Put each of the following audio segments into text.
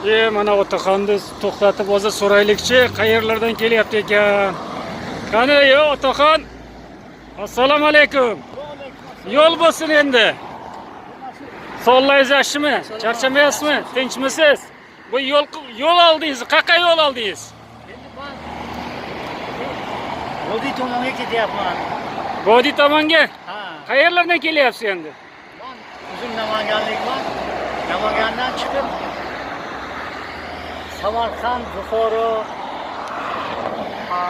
Mana otaxonni to'xtatib hozir so'raylikchi, qayerlardan kelyapti ekan. Qani, yo otaxon, assalomu alaykum. Yo'l bo'lsin endi. Sog'ligingiz yaxshimi? Charchamayapsizmi? Tinchmisiz? Bu yo'l oldingiz, qayerga yo'l oldingiz? Endi man Vodiy tomonga ketyapman. Vodiy tomonga? Ha. Qayerlardan kelyapsiz endi? Man o'zim namanganlikman. Namangandan chiqib Samarqand, Buxoro, ha,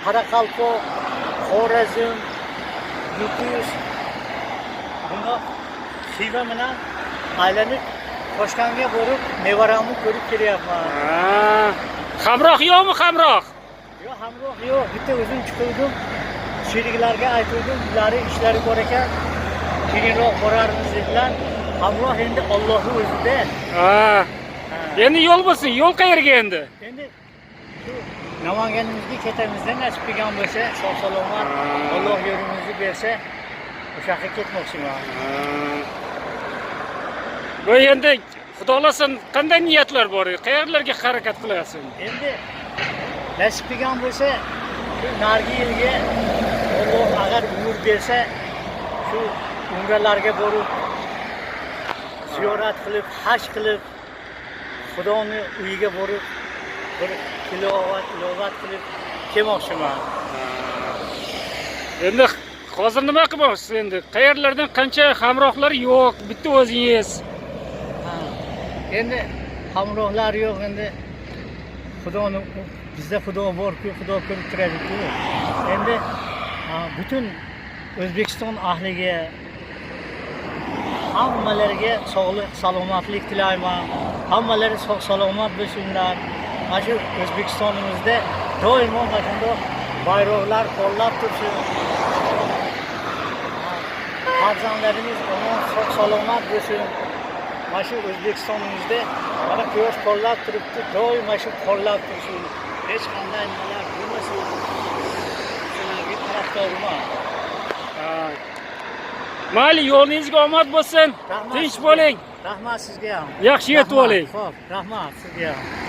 Qoraqalpoq, Xorazm, Nukus, bundoq Xiva bilan aylanib Toshkentga borib nevaramni ko'rib kelyapman. Ha, hamroh yo'qmi, hamroh? Yo'q, hamroh yo'q. Bitta o'zim chiquvdim. Sheriklarga aytuvdim, ularning ishlari bor ekan. Keyinroq borarmiz dedilar. Hamroh endi Allohning o'zida. Ha. Ha. Endi yo'l bo'lsin, yo'l qayerga endi? Endi shu Namanganimizga ketamizda, nasib qilgan bo'lsa, sog' salomat, Alloh yo'limizni bersa, o'sha yoqqa ketmoqchiman. Bu endi xudo xohlasin, qanday niyatlar bor? Qayerlarga harakat qilyapsiz? Endi nasib qilgan bo'lsa, shu narigi yilga Alloh agar umr bersa, shu umralarga borib ziyorat qilib, haj qilib, Xudoni uyiga borib bir tilovat, ilovat qilib kelmoqchiman. Endi hozir nima qilmoqchisiz endi? Qayerlardan qancha hamrohlar yo'q, bitta o'zingiz. Ha. Endi hamrohlar yo'q, endi Xudoni, bizda Xudo bor-ku, Xudo ko'rib turadi-ku. Endi ha, butun O'zbekiston ahliga, hammalariga sog'lik, salomatlik tilayman. Hammalari sog' salomat bo'lsinlar. Mana shu O'zbekistonimizda doimo mana shundoq bayroqlar porlab tursin. Ha, farzandlarimiz omon, sog' salomat bo'lsin. Mana shu O'zbekistonimizda mana quyosh porlab turibdi, doim mana shu porlab tursin. Hech qanday nimalar bo'lmasin. Shularga tarafdoriman. Ha. Mayli, yo'lingizga omad bo'lsin. Rahmat Tinch sizga. bo'ling. Rahmat sizga ham. Yaxshi yetib Rahmat. oling. Xo'p, rahmat sizga ham.